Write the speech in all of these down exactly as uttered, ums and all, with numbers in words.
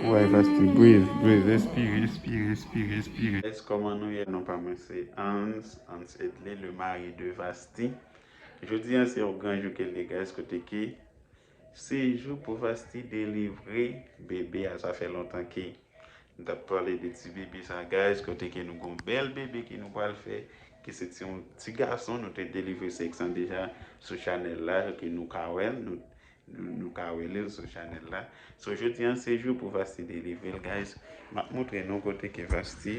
Wè, Vasti, breathe, breathe, respire, respire, respire, respire. Guys, kòman nou ye? Non pa mwen se Hans, Hans Edley, le mari de Vasti. Jodi a se yon gran jou ke l ye, guys, kote ke se jou pou Vasti delivre bebe a. Sa fè lontan ke nou t ap pale de ti bebe sa, guys, kote ke nou gon bèl bebe ke nou pral fè, ke se ti, yon ti gason, nou te delivre sèks lan deja sou chanèl la, ke nou ka wè l, nou, nou, nou ka wè l sou chanèl la. So, jodi a se jou pou Vasti delivre l, guys. M ap montre nou kote ke Vasti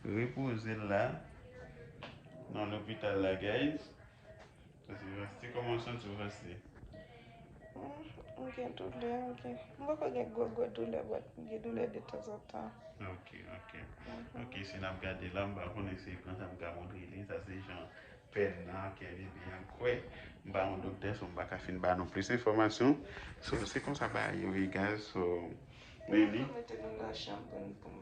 repoze l la, nan lopital la, guys. Paske Vasti, kòman w santi w, Vasti? Hmm, m gen doulè, m gen, m poko gen gwo, gwo doulè, but m gen doulè de tanzantan. Ok, ok. Mhm. Ok, si n ap gade la, m pa konnen si ekran sa m ka montre li, sa se jan pèn nan, kè bebe a kwè. M pa yon doktè, so m pa ka fin ba nou plis enfòmasyon. So, se konsa bagay yo ye, guys, so, men li. Mete nou nan chanm pou n, pou n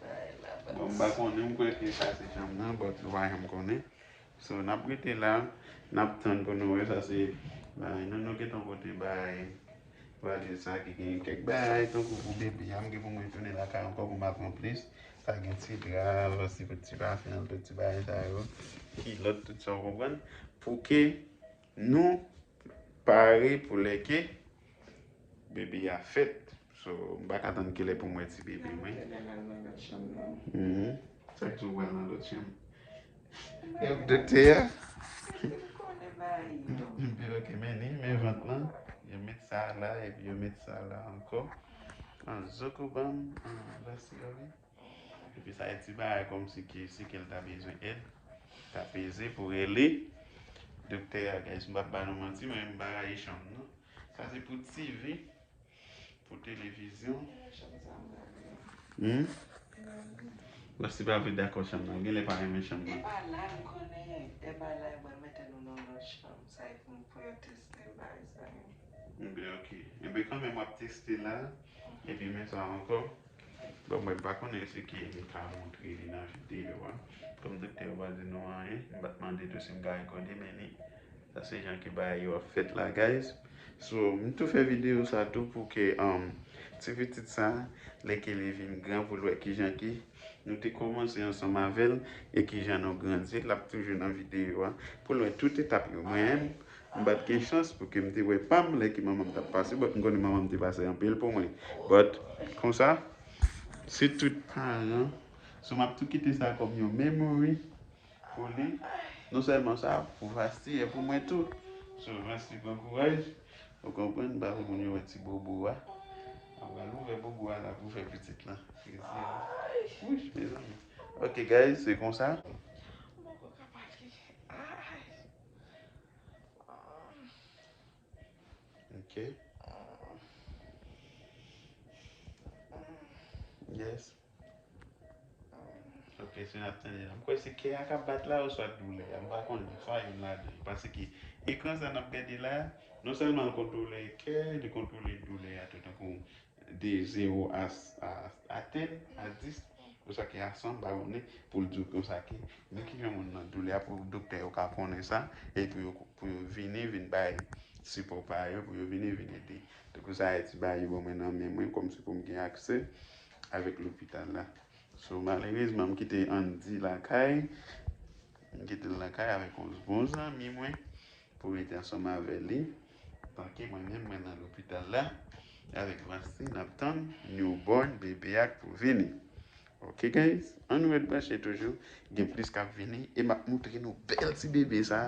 bay la. Bon, m pa konnen, m kwè ke sa se chanm nan, but nou pa janm konnen. So, n ap rete la, n ap tann pou nou wè. Sa se bagay nou, nou gentan pote bay valiz sa ki gen kèk bagay tankou pou bebe a. M gen pou mwen tounen lakay ankò pou m ap pran plis. Sa gen ti dra, Vasti pot ti pafen, tout ti bagay sa yo. Kilòt, tout sa, w konprann. Pou ke nou pare pou lè ke bebe a fèt. So, m pa ka tann kilè pou m wè ti bebe mwen. Mwen te nan lòt chanm nan. Mhm. Sa k di w pral nan lòt chanm? E doktè a? M konnen bagay yo. Epi, ok, men ni, men vant lan. Yo met sa la, epi yo met sa la ankò. An zoko ban m, an, Vasti, wi. Epi sa e ti bagay kòmsi ke si ke l ta bezwen èd, ta peze pou rele doktè a, guys. M p ap ba nou manti, mwen menm m pa rayi chanm nan. Sa se pou T V, pou televizyon. Hmm? Vasti pa vle dakò chanm nan. Genlè pa renmen chanm nan. Epa la, m konnen. Epa la, yo pral mete nou nan lòt chanm. Sa e pou, pou yo teste bagay sa yo. Enben, ok. Enben, kanmenm, w ap teste la. Epi, men sa ankò. Bon, mwen pa konnen si ke m ka montre li nan videyo a. Kòm doktè yo pa di nou anyen, m pa t mande tou si m ka rekòde, men li, sa se jan ke bagay yo ap fèt la, guys. So, m tou fè videyo sa tou pou ke, um, ti pitit sa, lè ke li vin gran, pou l wè kijan ke nou te kòmanse ansanm avè l, e kijan nou grandi, l ap toujou nan videyo a, pou l wè tout etap yo. Mwen menm, m pa t gen chans pou ke m te wè pa m lè ke manman m t ap pase, but m konnen manman m te pase anpil pou mwen. But, konsa, se tout paran. So, m ap tou kite sa kòm yon memory pou li. Non sèlman sa, pou Vasti, e pou mwen tou. So, Vasti, pran kouraj. Ou konprann, m pa vle moun yo wè ti bobo a. Mwen pral ouvè bobo a la pou fè pitit lan plezi. Wouch, mezanmi. Ok, guys, se konsa. M poko ka pale. Ay. Ok. Yes. Ok, si n ap tande la. M kwè se kè a k ap bat la, oswa doulè a. M pa konnen. Swa youn ladan yo. Paske ekran sa n ap gade la, non sèlman l kontwole kè, li kontwole doulè a tou. Tankou de zewo a, a, a ten, a dis, konsa ke a san, m pa konnen, pou l di w konsa ke, men kijan moun nan doulè a, pou doktè yo ka konnen sa, e pou yo, pou yo vini, vin bay sipò pa yo, pou yo vini, vin ede. Tankou sa, e ti bagay yo ban mwen nan men mwen, kòmsi pou m gen aksè avèk lopital la. So, malerezman, m kite Andy lakay, m kite l lakay avèk yon bon zanmi mwen. Pou rete ansanm avè li. Tanke mwen menm, mwen nan lopital la, avèk Vasti, n ap tann newborn bebe a k pou vini. Ok, guys? Ann nou ret branche toujou. Gen plis k ap vini. E m ap moutre nou bèl ti bebe sa.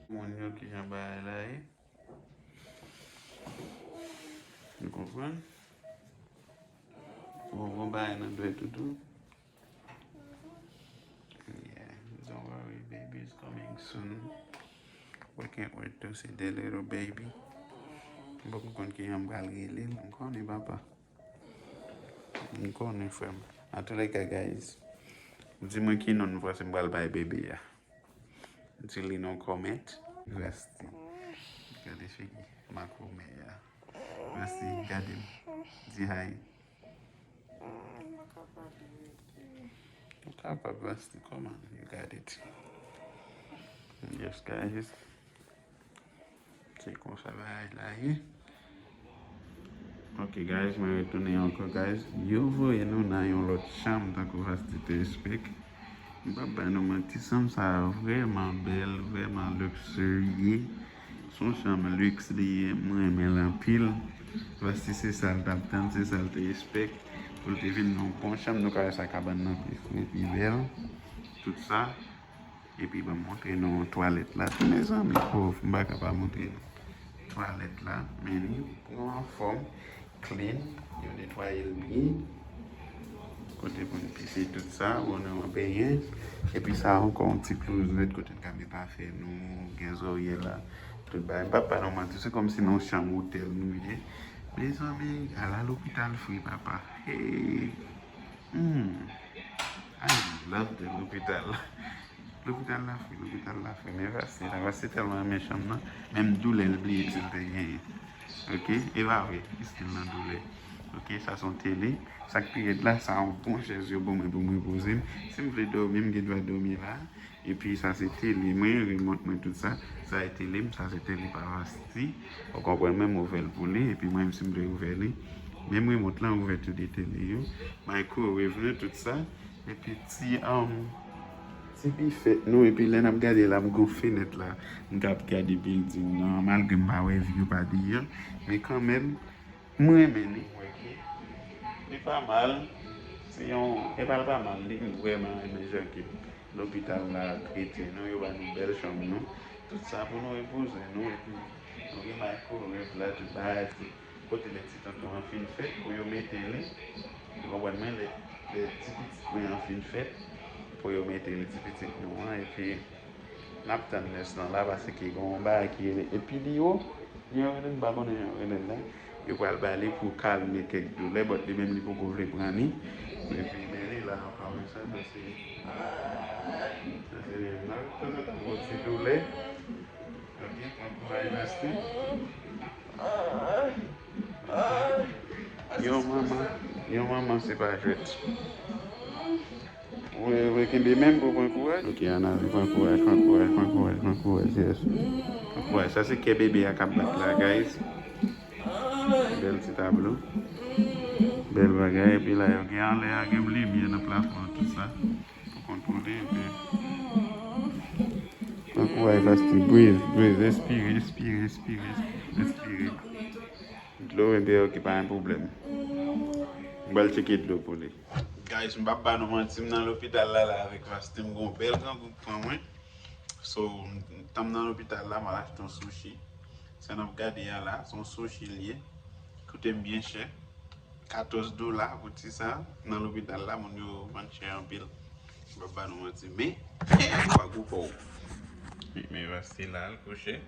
Moun yo, kijan bagay la ye? Nou konprann? Ou konn bagay nan dwèt ou tou? Yeah, don't worry, baby is coming soon. We can't wait to see the little baby. M poko konn kijan m pral rele l, m konnen papa. M konnen frè m. Antouleka, guys, di mwen ki non nou panse m pral bay bebe a. Di li nan comment. Vasti. Gade figi makomè a. Vasti, gade m. Di hi. Ou kapab, Vasti, come on, you got it. Yes, guys. Se konsa bagay la ye. Ok, guys, mwen retounen ankò, guys. Yo voye nou nan yon lòt chanm, tankou Vasti te esplik. M p ap ba nou manti, chanm sa a vrèman bèl, vrèman lekserye. Se yon chanm lèks li ye, mwen renmen l anpil. Vasti se sa l t ap tann, se sa l te espèk. Pou l te vin nan yon bon chanm, nou ka wè sa kabann nan pi fre, pi bèl. Tout sa. Epi ban m montre nou twalèt la tou, mezanmi. Oh, m pa ka pa montre nou twalèt la, men li pran anfòm, clean, yo netwaye l byen. Kote pou n pise tout sa, bonè an benyen. Epi sa ankò yon ti klozèt kote n ka met afè nou, gen zòrye la, tout bagay. M p ap ba nou manti, se kòmsi nan yon chanm otèl nou ye. Mezanmi, ala lopital fre, papa. Hey! Hmm. I love the lopital. Lopital la fre, lopital la fre. Men Vasti, la Vasti tèlman renmen chanm nan, menm doulè l bliye si l te genyen. Ok? E pa vre, li still nan doulè. Ok, sa se yon tele. Sa k pi rèd la, sa yon bon chèz yo ban mwen pou mwen poze m. Si m vle dòmi, m gen dwa dòmi la. Epi sa se tele mwen, remòt mwen, tout sa. Sa se tele m, sa se tele pa Vasti. Ou konprann, mwen m ouvè l pou li, epi mwen menm si m vle ouvè li. Menm remòt lan ouvè tou de tele yo. Microwave lan, tout sa. Epi ti, um, ti bifèt nou, epi lè n ap gade la, m gon fenèt la, m k ap gade bilding nan, malgre m pa wè view pa deyò, men kanmenm, m renmen li, wè ke li pa mal, se yon, e pa l pa mal, li, m vrèman renmen jan ke lopital la trete nou, yo ba nou bèl chanm nou, tout sa pou nou repoze nou, epi nou gen microwave la, tout bagay, tout. Kote lè ti tonton an fin fèt pou yo mete li. Ou konprann mwen, lè, lè ti pitit mwen an fin fèt pou yo mete li, ti pitit nou an, epi n ap tann nès lan la, paske gen yon bagay ki rele epiliyo, jan yo rele l, m pa konnen jan yo rele l la. Yo pral ba li pou kalme kèk doulè, but li menm li poko vle pran li. Epi men li la, anplis sa, sa se, sa se li menm la. Tanzantan gon ti doulè. Ok, pran kouraj, Vasti. Yon manman, yon manman se pa jwèt. Ou, ou kenbe menm pou pran kouraj. Ok, Ana, pran kouraj, pran kouraj, pran kouraj, pran kouraj, yes. Pran kouraj. Sa se kè bebe a k ap bat la, guys. Bèl ti tablo. Bèl bagay. Epi la, yo gen anlè a, gen limyè nan plafon, tout sa. Pou kontwole, epi pran kouraj, Vasti, breathe, breathe, respire, respire, respire, respire. Dlo, epi ok, pa gen pwoblèm. M pral tcheke dlo pou li. Guys, m p ap ba nou manti, m nan lopital la, la, avèk Vasti, m gon bèl grangou k pran mwen. So, tan m nan lopital la, m al achte yon sushi. Sa n ap gade a la, se yon sushi l ye. Koute m byen chè. Katòz dola pou ti sa. Nan lopital la, moun yo vann chè anpil. M p ap ba nou manti, men, pa gou pa w. Men Vasti la, l kouche.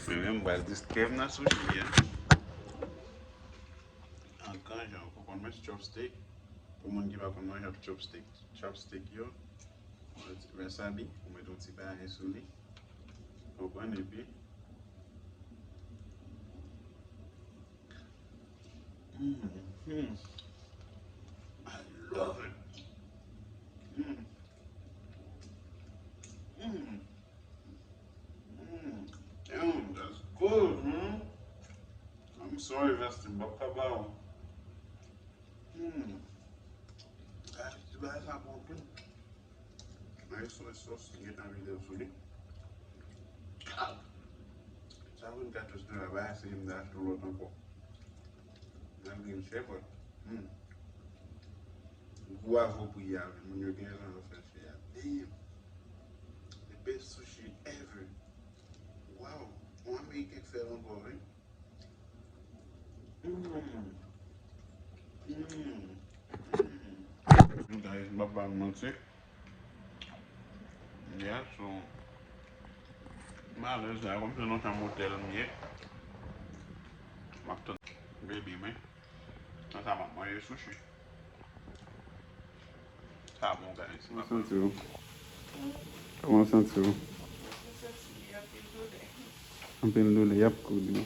Men menm, m pral distrè m nan sushi a. An gran jan, ou konprann mwen, chopstick. Pou moun ki pa konn manje ak chopstick, chopstick yo, yon ti wasabi, ou mete yon ti bagay sou li. Konprann, epi. Mm, mm. I love it. Mm. Mm. Mm. Damn, that's good, man. I'm sorry, Vasti, m p ap ka ba w. Hmm. Ah, ti bagay sa bon tou. Mwen soy sòs, m gentan vide l sou li. Ah! Sa vin katòz dola, pa eseye m ta achte yon lòt ankò. Malgre l chè, but, hmm. Gwo avò pri a, wi, moun yo gen rezon yo fè l chè a. Damn! The best sushi ever. Wow! Yon Ameriken k fè l ankò, wi. Mm. Mm. Mm. Guys, m p ap ba nou manti. Yeah, so, m alèz la, kòm se nan chanm otèl m ye. M ap tann bebe mwen. Nan sa m ap manje sushi. Sa bon, guys. Kòman w santi w? Kòman w santi w? Mwen santi li anpil doulè. Anpil doulè, y ap kouri.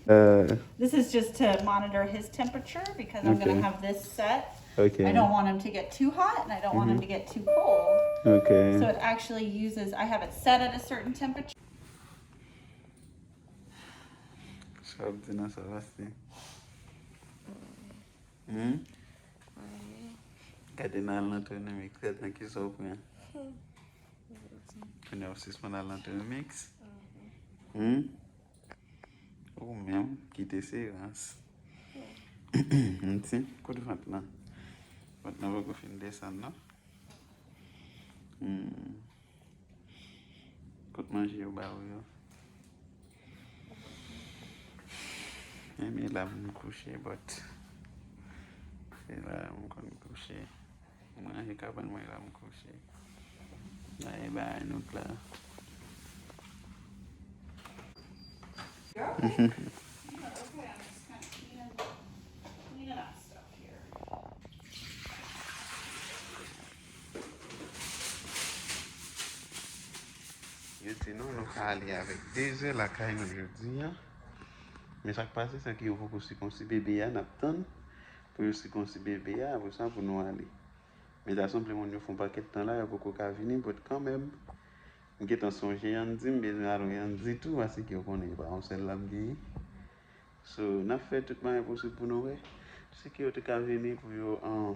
Uh, This is just to monitor his temperature because I'm going to Okay. Have this set. I okay. Don't want him to get too hot and I don't want him to get too cold. Okay. So it actually uses, I have it set at a certain temperature. Sa w ap di nan sa, Vasti? Hmm? Gade nan al nan Tonomix, gade nan ki sa w pran. Kounye a w sispann al nan Tonomix? Hmm? Ou menm, kite se rans. Mti, kote vant lan? Vant lan poko fin desann, non? Hmm. Kot manje yo ba ou yo? Enben la m kouche, but se la m konn kouche. Mwen ranje kabann mwen la m kouche. Ay bagay nou la. Okay, I'm just kind of cleaning, cleaning up stuff here. Yo di nou, nou ka ale avèk de zè lakay nou jodi a. Men sa k pase, se ke yo poko sikonsi bebe a, n ap tann pou yo sikonsi bebe a, apre sa pou nou ale. Men ta sanble moun yo fè yon pakèt tan la, yo poko ka vini, but kanmenm, m gentan sonje Yandy, m bezwen al wè Yandy tou, paske yo konnen e pa yon sèl la m genyen. So, n ap fè tout mwayen posib pou nou wè si ke yo te ka vini pou yo an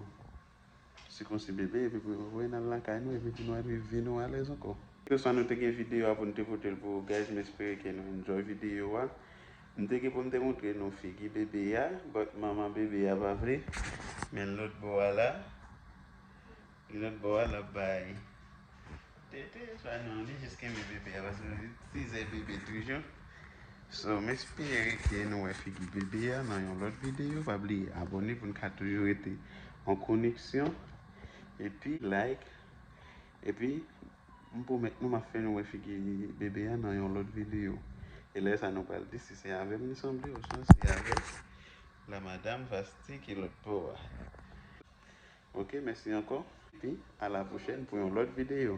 sikonsi bebe, epi pou yo voye n al lakay nou, epi pou nou al viv vi nou alèz ankò. Keswa nou te gen videyo a pou nou te pote l pou ou, guys, m espere ke nou enjoy videyo a. M te gen pou m te montre nou figi bebe a, but manman bebe a pa vle. Men lòt bò a la, lòt bò a l ap bay tete, swa non, li jis kenbe bebe a, paske li tizè bebe toujou. So, m espere ke nou wè figi bebe a nan yon lòt videyo. Pa bliye abòne pou n ka toujou rete an koneksyon. Epi, like. Epi, m pwomèt nou, m ap fè nou wè figi bebe a nan yon lòt videyo. E lè sa, nou pral di si se avè m li sanble, oswa se avèk la madam Vasti ki lòt bò a. Ok, mèsi ankò. Epi, a la pwochèn pou yon lòt videyo.